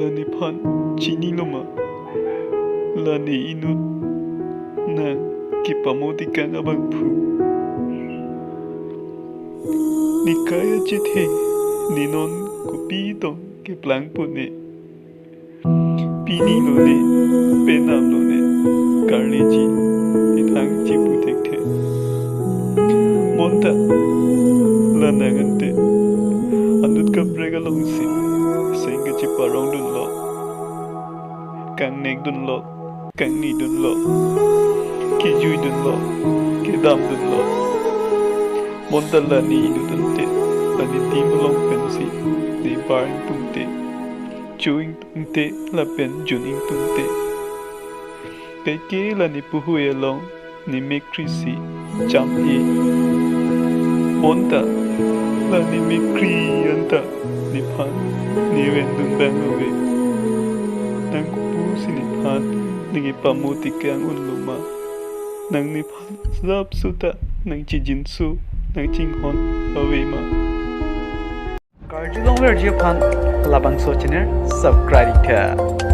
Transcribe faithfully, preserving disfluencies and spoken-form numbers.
La nephan chinilo ma? La ne inut nang kepamo tekang abangphu. Ne kai achethe, ne non kopi tong keplang pone. Pini lone, penap lone, karneji, ithang chipu thekthe. Bonta, la nang ante, anut kaprek alongsi, seng kacheparong dunlo, kangnek dunlo, kangni dunlo, kejui dunlo, kedam dunlo. Bonta la ne inut ante, la ne adim along pensi, ne bar ingtungte, cho ingtungte, lapen jun ingtungte. Kaike la ne puhui along, ne mekkri si, cham-e. Bonta, la ne mekkri anta, nephan, ne ven dun bang ave. Nang kopusi nephan, nangkepamo tekang unlo ma? Nang nephan, sap suta, nang chijinso, nang chinghon, ave ma? Karjulongverji aphan labangso channel subscribe tha.